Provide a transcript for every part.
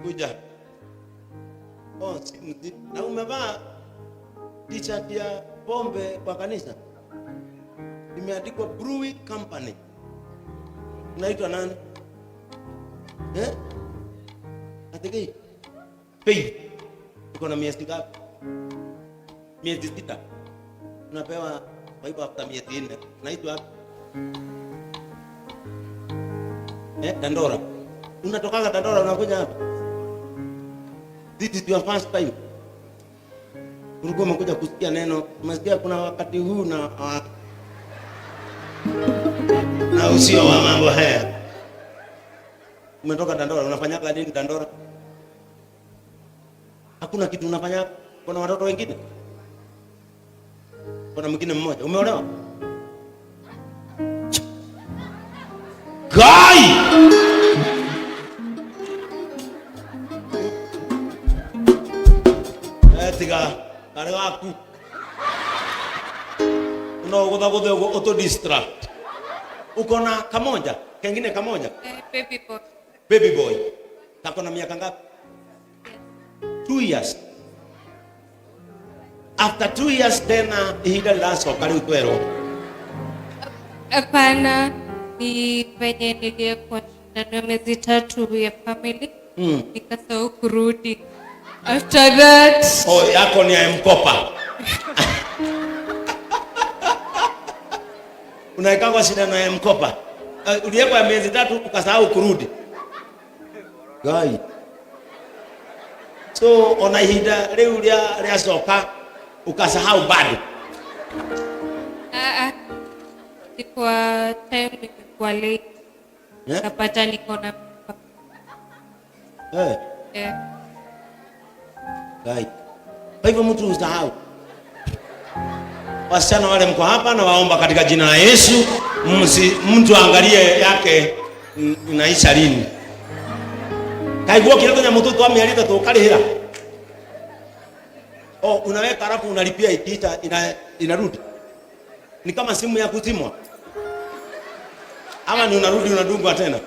Kuja. Oh, si mzi. Na umevaa t-shirt ya pombe kwa kanisa. Imeandikwa Brewing Company. Unaitwa nani? Eh? Ategei. Faith. Uko na miezi ngapi? Miezi 6. Unapewa kwa hivyo after miezi 4. Unaitwa wapi? Eh, Dandora. Unatokaga Dandora unakuja hapa? This is your first time. Ulikuwa umekuja kusikia neno, umesikia kuna wakati huu na usio wa mambo haya. Umetoka Dandora, unafanyaga nini Dandora? Hakuna kitu unafanya. Kuna watoto wengine? Kuna mwingine mmoja. Umeolewa? Guy! Tiga, kare gaku. No gutha guthe uguo utu distract. Uko na kamoja? Kengine kamoja? Baby boy. Baby boy. Kako na miaka ngapi? 2 years. After 2 years tena ihinda rĩracoka rĩu twerwo. Hapana, ni venye nilikuwa na miezi 3 ya family. Nikasahau kurudi. After that. Oh, yako ni ya M-Kopa. Unaweka kwa shida na M-Kopa. Uliwekwa ya miezi 3 ukasahau kurudi. Gai. So ona ihinda rĩu rĩacoka ukasahau bado. Ilikuwa time nilikuwa late. Eh? Napata niko na mimba. Gai. Kwa hivyo mtu usahau. Wasichana wale mko hapa na waomba katika jina la Yesu, mtu angalie yake inaisha lini. Kaiguo kile kwenye mtoto wa miaka 3 ukalihira. Oh, unaweka alafu unalipia ikiita inarudi. Ni kama simu ya kuzimwa. Ama ni unarudi unadungwa tena?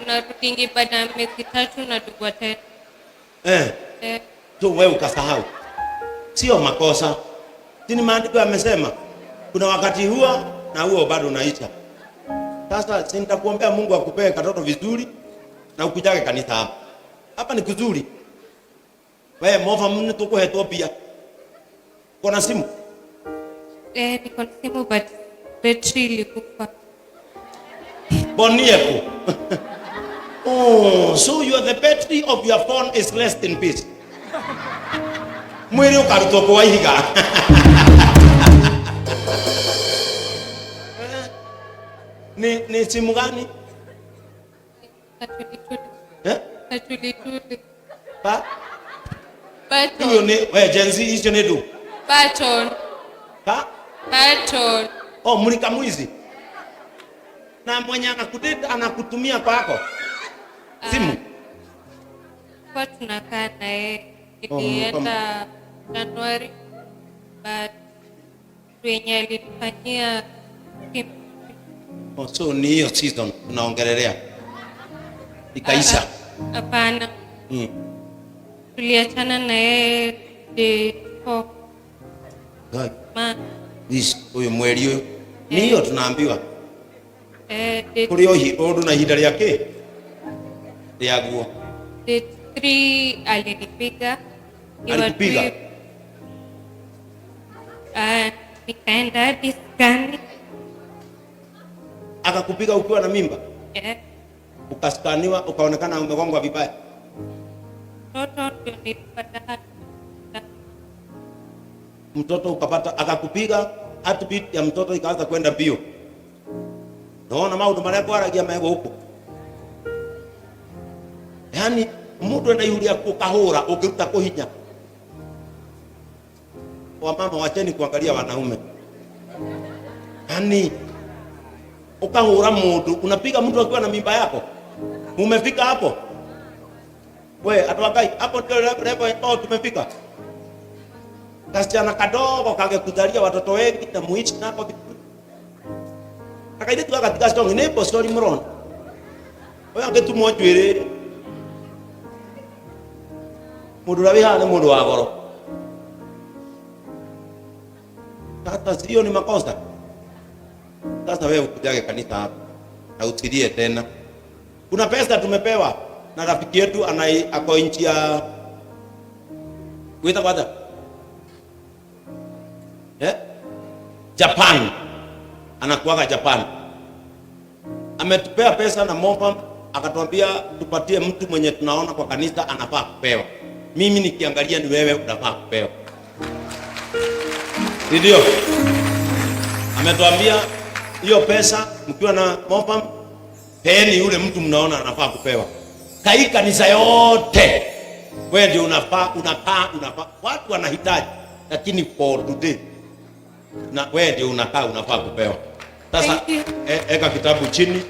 Unarudingi baada ya miezi 3 unadungwa tena. Tu wewe ukasahau. Sio makosa. Sini maandiko yamesema kuna wakati huo na huo bado unaisha. Sasa si nitakuombea Mungu akupee katoto vizuri na ukujage kanisa hapa. Hapa ni kuzuri. Wewe mofa mnu tukuhetwo pia. Uko na simu? Niko na simu but battery ilikufa. Bonieko. Oh, so you are the battery of your phone is less than peace. Mwili ukarutwo kwa ihiga. Ni simu gani? Katulituli. Eh? Katulituli. Pa? Button. Hiyo ni, we, Gen Z, hicho ni du. Button. Pa? Button. Oh, mulika mwizi. Na mwenye anakudate anakutumia kwako. Simu. Kwa tunakaa na yeye. Oh, Nilienda January, but wenye alinifanyia kim- Oh, so ni hiyo season tunaongelelea. Ikaisha. Hapana. Tuliachana na yeye day 4. God. Ma. This huyu mweri huyu. Ni hiyo tunaambiwa. Day Kuri ohi undu na ihinda rĩake rĩaguo. Day 3 alinipiga. Iwa Alikupiga? trip. Nikaenda hadi scan. Akakupiga ukiwa na mimba? Ukaskaniwa ukaonekana umegongwa vibaya. Mtoto ndio nilipata hati. Mtoto ukapata, akakupiga, heartbeat ya mtoto ikaanza kwenda mbio. Naona maundu maria kwaragia mego huko. Yaani mtu enda ihuria kukahura ukiruta kuhinya. Wamama wacheni kuangalia wanaume. Yaani ukahura mundu, unapiga mtu akiwa na mimba yako. Umefika hapo? We, atuakai hapo ndio level ambao tumefika. Kasichana kadogo kangekuzalia watoto wengi na muishi nako vizuri. Akaide tu akatika strong ni bo story mron. Wewe angetumwa njuĩrĩ. Mundu uria wi haha ni mundu wa goro. Sasa sio ni makosa. Sasa wewe ukujage kanisa hapa na usilie tena. Kuna pesa tumepewa na rafiki yetu anai ako nchi ya kuita kwanza, eh? Japan. Anakuaga Japan. Ametupea pesa na Mofam, akatuambia tupatie mtu mwenye tunaona kwa kanisa anafaa kupewa. Mimi nikiangalia ni wewe unafaa kupewa. Ndio. Ametuambia hiyo pesa mkiwa na Mofam, peeni yule mtu mnaona anafaa kupewa. Kai kanisa yote wewe ndio unafaa, unakaa, unafaa. Watu wanahitaji, lakini for today na wewe ndio unakaa unafaa kupewa. Sasa Thank you. eka kitabu chini,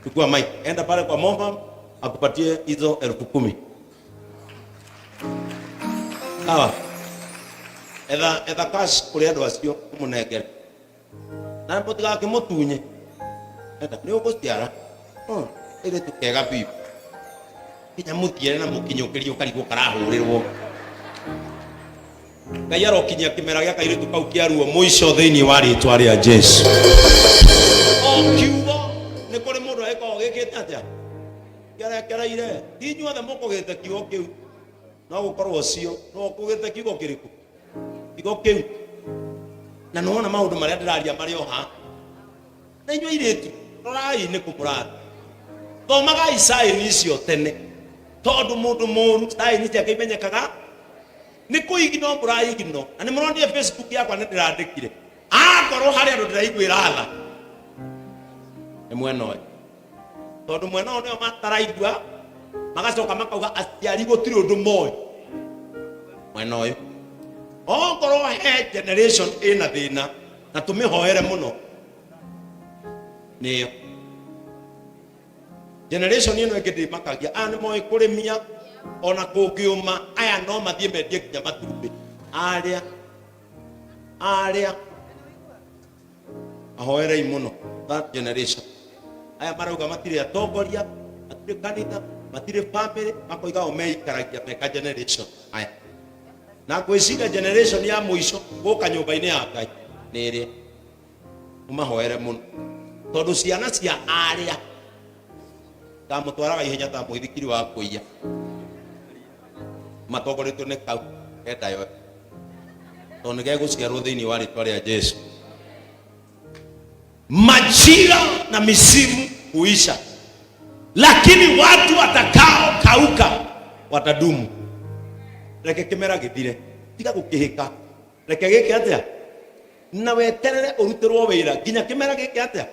chukua mic, enda pale kwa Mofam akupatie hizo 10,000. Sawa. Etha cash kuri andu acio umunengere. Na mutigakĩmũtunye. Enda nĩ ũgũciara. Oh, ĩrĩ kega biũ. Kinya mũthiere na mũkinyũkĩrie ũkarigwo karahũrĩrwo. Ngai arokinyia kĩmera gĩa kairĩtu kau kĩa ruo mũico thĩinĩ wa rĩtwa rĩa Jesu. O kiugo nĩ kũrĩ mũndũ agĩkoragwo gĩkĩte atĩa? Kĩarekereire. Ti inyuothe mũkũgĩte kiugo kĩu. No gũkorwo ũcio, no ũkũgĩte kiugo kĩrĩkũ? Kiugo kĩu. Na nĩwona maũndũ marĩa ndĩraria marĩ o haha. Na inyuĩ airĩtu, rorai nĩ kũ mũrathiĩ. Thomagai sign icio tene. Tondũ mũndũ mũru sign ciake imenyekaga nĩ kũigino mũraigino. Na nĩ mũronire Facebook yakwa nĩ ndĩrandĩkire. Akorwo harĩ andũ ndĩraiguĩra tha, nĩ mwena ũyũ. Tondũ mwena ũyũ nĩo mataraigua, magacoka makauga aciari gũtirĩ ũndũ moĩ. Mwena ũyũ. Okorwo he generation ĩna thĩna, na tũmĩhoere mũno, nĩyo. Generation ĩno ĩngĩ ndĩmakagia, aya nĩ moĩ kũrĩmia, ona kũngĩũma, aya no mathiĩ mendie nginya matumbĩ. Arĩa, arĩa, ahoerei mũno, that generation. Aya marauga matirĩ atongoria, matirĩ kanitha, matirĩ family, makoiga o meikaragia meka generation. Aya. Na ngwĩciria generation ya mũico gũka nyũmba-inĩ ya Ngai nĩ ĩrĩa. Ũmahoere mũno. Tondũ ciana cia arĩa ndamũtwaraga ihenya ta mũithikiri wa kũiya. Matongoretio nĩ kau kenda yo. Tondũ nĩ gegũciarwo thĩinĩ wa rĩtwa rĩa Jesu. Majira na misimu huisha, lakini watu watakao kauka watadumu. Reke kimera githire, tiga gukihika. Reke gike atia? Na weterere urutirwo wira nginya kimera gike atia?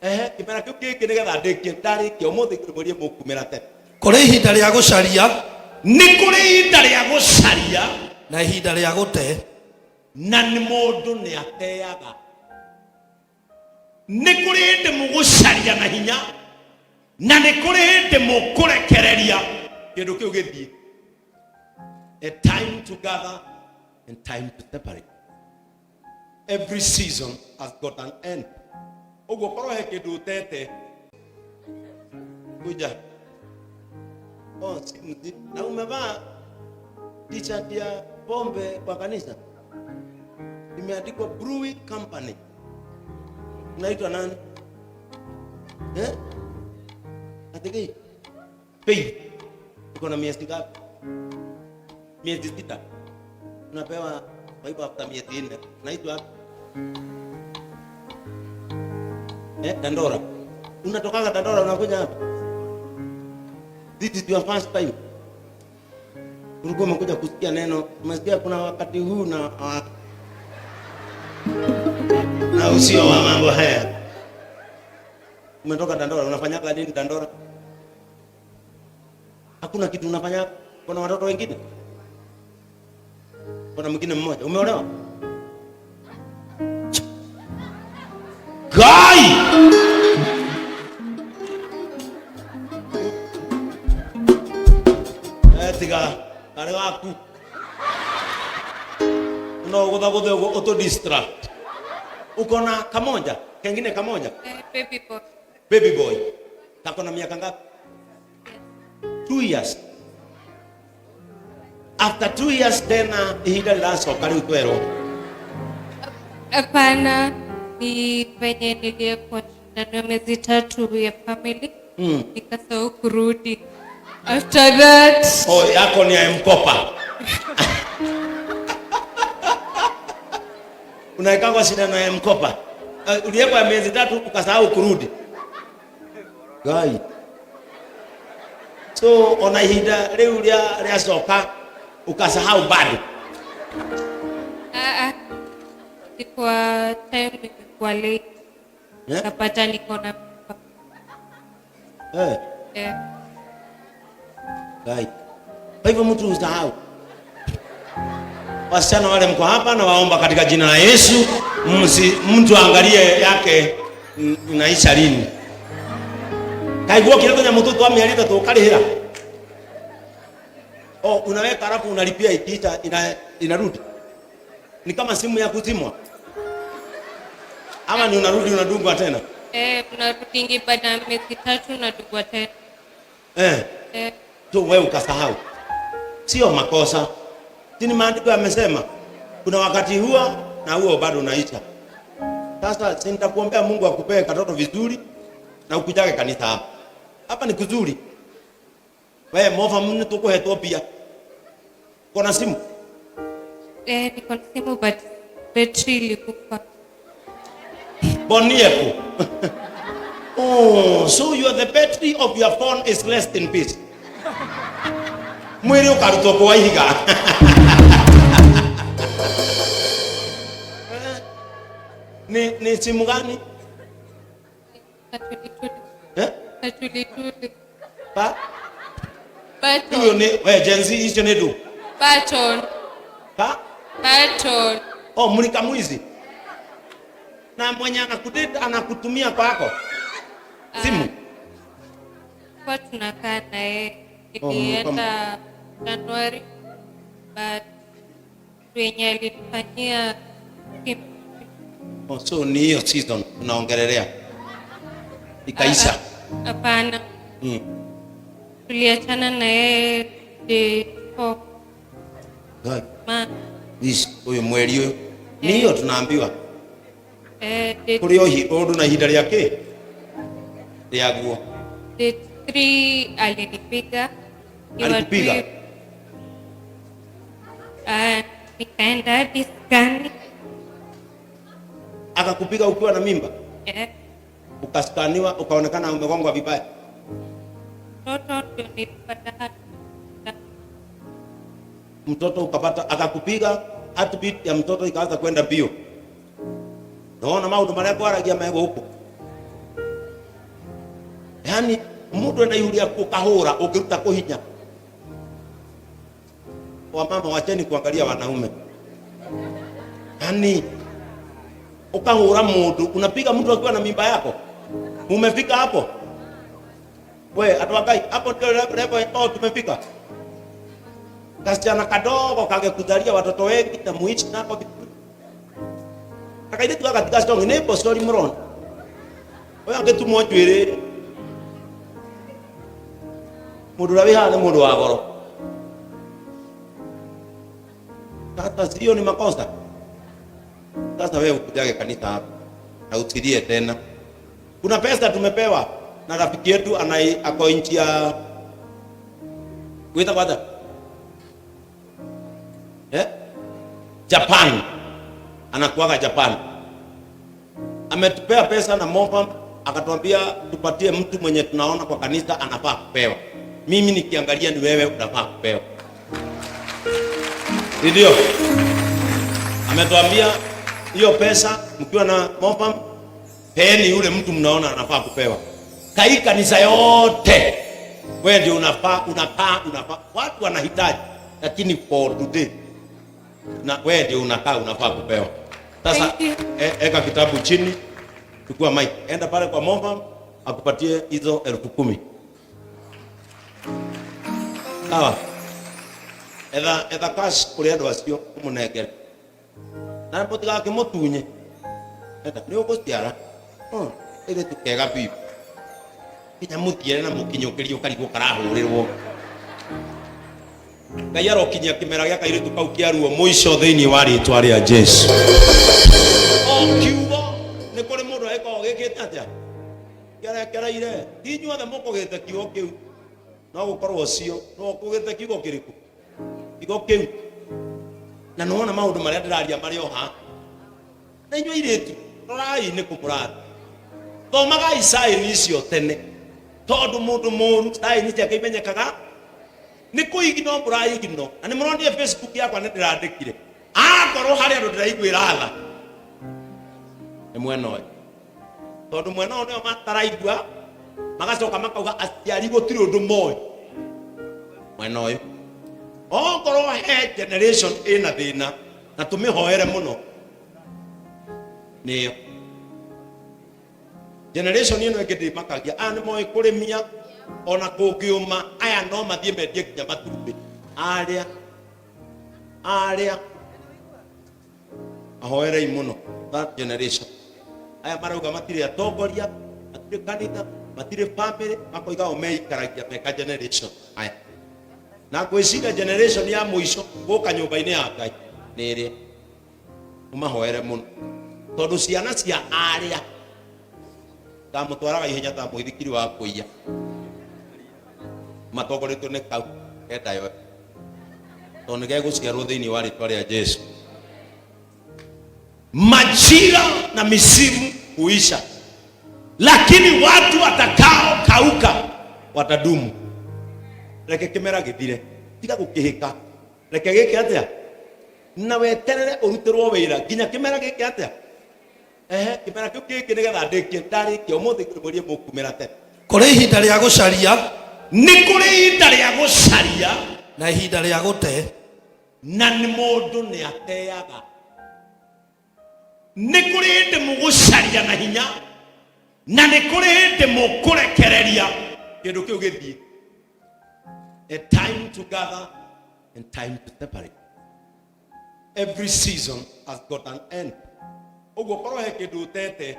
Ehe, kimera kiu kingi nigetha ndikie, ndarikia umuthi ngwĩrie mũkumĩra tene. Kũrĩ ihinda rĩa gũcaria. Nĩ kũrĩ ihinda rĩa gũcaria. Na ihinda rĩa gũte. Na nĩ mũndũ nĩ ateaga. Nĩ kũrĩ hĩndĩ mũgũcaria na hinya, na nĩ kũrĩ hĩndĩ mũkũrekereria kĩndũ kĩu gĩthiĩ. A time to gather and time to separate. Every season has got an end. Ũguo korwo he kĩndũ ũtete. Kuja. Oh, si mzi. Na umevaa t-shirt ya pombe kwa kanisa. Imeandikwa Brewing Company. Unaitwa nani? Eh? Ategei. Faith. Uko na miezi ngapi? Miezi 6. Unapewa kwa hivyo after miezi 4. Unaitwa wapi? Dandora. Unatokaga Dandora unakuja hapa? This is your first time. Ulikuwa umekuja kusikia neno, umesikia kuna wakati huu na usio wa mambo haya. Umetoka Dandora, unafanyaga nini Dandora? Hakuna kitu unafanya. Kuna watoto wengine? Kuna mwingine mmoja. Umeolewa? Guy! Tiga, kare waku. No gutha guthe ugo utu distract. Uko na kamoja, kengine kamoja? Baby boy. Baby boy. Kako na miaka ngapi? Yes. 2 years. After 2 years tena ihinda rĩracoka rĩu twerwo. Hapana, ni venye niliekwa shindano ya miezi 3 ya family, nikasahau kurudi. After that, Oh, yako ni ya M-Kopa. Unawekangwa shindano ya M-Kopa. Uliwekwa ya miezi 3 ukasahau kurudi. Ngai. So ona ihinda rĩu rĩa rĩacoka ukasahau bado. Ah, ah, ilikuwa time nimekuwa late, Eh? napata niko na mimba. Eh, Eh, Ngai. Kwa hivyo mtu usahau. Wasichana wale mko hapa na waomba katika jina la Yesu, mtu aangalie yake inaisha lini. Kaiguo kile kwenye mtoto wa miaka 3 ukalihira. Oh, unaweka alafu unalipia ikiisha inarudi. Ni kama simu ya kuzimwa. Ama ni unarudi unadungwa tena. Eh, unarudingi baada ya miezi 3 unadungwa tena. Eh. Eh, Tu wewe ukasahau. Sio makosa. Sini maandiko yamesema kuna wakati huo na huo bado unaisha. Sasa si nitakuombea Mungu akupee katoto vizuri na ukujage kanisa hapa. Hapa ni kuzuri. Wewe mofa mnu tukuhetwo pia. Kona simu? Eh, niko na simu but betri ilikufa. Bonieko. Oh, so you are the battery of your phone is rest in peace. Mwili ukarutwo kwa ihiga. Ni simu gani? Katulituli. Eh? Katulituli. Pa? Button. Huyo ni we Gen Z hicho ni du. Button. Pa? Button. Oh, mulika mwizi. Na mwenye anakudate anakutumia kwako. Simu. Kwa tunakaa na yeye. Oh, Nilienda Januari but wenye alinifanyia Oh, so ni hiyo season tunaongelelea. Ikaisha. Ah, hapana. Tuliachana na yeye day 4 God. ma This huyu mweri huyu. Ni hiyo tunaambiwa. Eh, day, Kuri o undu na ihinda rĩake rĩaguo. Day 3 alinipiga. Ikiwa Alikupiga? Ah, nikaenda hadi scan. Akakupiga ukiwa na mimba? Eh. Ukaskaniwa ukaonekana umegongwa vibaya. Mtoto ndio nilipata Mtoto ukapata, akakupiga, heartbeat ya mtoto ikaanza kwenda mbio. Naona maundu maria kwaragia mego huko. Yaani mundu enda ihuria ukahura ukiruta kuhinya. Wamama wacheni kuangalia wanaume. Yaani ukahura mundu, unapiga mtu akiwa na mimba yako. Umefika hapo? We, atu hapo ndio level ambao tumefika. Kasichana kadogo kangekuzalia watoto wengi na muishi nako vizuri. Kakaire tu katika strong ni postori murona. We angetumwo njuĩrĩ. Mũndũ ũrĩa wĩ haha nĩ mũndũ wa goro. Sasa sio ni makosa. Sasa wewe ukujage kanisa hapa na usilie tena. Kuna pesa tumepewa na rafiki yetu anai ako nchi ya kuita kwanza eh? Japan. Anakuaga Japan. Ametupea pesa na Mofam akatuambia tupatie mtu mwenye tunaona kwa kanisa anafaa kupewa. Mimi nikiangalia ni wewe unafaa kupewa. Ndio. Ametuambia hiyo pesa mkiwa na Mofam peeni yule mtu mnaona anafaa kupewa. Kai kanisa yote wewe ndio unafaa, unakaa, unafaa. Watu wanahitaji, lakini for today na wewe ndio unakaa unafaa kupewa. Sasa Thank you. eka kitabu chini, chukua mic, enda pale kwa Mofam akupatie hizo 10,000. Sawa. Etha cash kuri andu acio umunengere. Na mutigakĩmũtunye. Enda nĩ ũgũciara. Oh, kairĩtu kega biũ. Nginya mũthiere na mũkinyũkĩrie ũkarigwo karahũrĩrwo. Ngai arokinyia kĩmera gĩa kairĩtu kau kĩa ruo mũico thĩinĩ wa rĩtwa rĩa Jesu. O kiugo nĩ kũrĩ mũndũ agĩkoragwo gĩkĩte atĩa kĩrekereire. Ti inyuothe mũkũgĩte kiugo kĩu, no gũkorwo ũcio no ũkũgĩte kiugo kĩrĩkũ, kiugo kĩu. Na nĩwona maũndũ marĩa ndĩraria marĩ o haha. Na inyuĩ airĩtu, rorai nĩ kũ mũrathiĩ. Thomagai saini icio tene, tondũ mũndũ mũru saini ciake imenyekaga nĩ kũigino mũraigino. Na nĩ mũronire Facebook yakwa nĩ ndĩrandĩkire, akorwo harĩ andũ ndĩraiguĩra tha nĩ mwena ũyũ, tondũ mwena ũyũ nĩo mataraigua, magacoka makauga aciari gũtirĩ ũndũ moĩ. Mwena ũyũ okorwo he generation ĩna thĩna na tũmĩhoere mũno, nĩyo generation ĩno ĩngĩ. Ndĩmakagia aya nĩ moĩ kũrĩmia ona kũngĩũma, aya no mathiĩ mendie nginya matumbĩ. Arĩa arĩa ahoerei mũno that generation. Aya marauga matirĩ atongoria, matirĩ kanitha, matirĩ family, makoiga o meikaragia meka generation aya. Na ngwĩciria generation ya mũico gũka nyũmba-inĩ ya Ngai nĩ ĩrĩa ũmahoere mũno, tondũ ciana cia arĩa ngamũtwaraga ihenya ta mũithikiri wa kũiya matongoretio nĩ kau kendayo, tondũ nĩ gegũciarwo thĩinĩ wa rĩtwa rĩa Jesu. Majira na misimu huisha, lakini watu watakao kauka watadumu. Reke kĩmera gĩthire, tiga gũkĩhĩka. Reke gĩke atĩa na weterere ũrutĩrwo wĩra nginya kĩmera gĩke atĩa. Ehe, kĩmera kĩu kĩngĩ nĩgetha ndĩkie ndarĩkia ũmũthĩ ngũrĩmũrie mũkumĩra tene. Kũrĩ ihinda rĩa gũcaria Nĩ kũrĩ ihinda rĩa gũcaria na ihinda rĩa gũte. Na nĩ mũndũ nĩ ateaga. Nĩ kũrĩ hĩndĩ mũgũcaria na hinya, na nĩ kũrĩ hĩndĩ mũkũrekereria kĩndũ kĩu gĩthiĩ. A time to gather and time to separate. Every season has got an end. Ũguo korwo he kĩndũ ũtete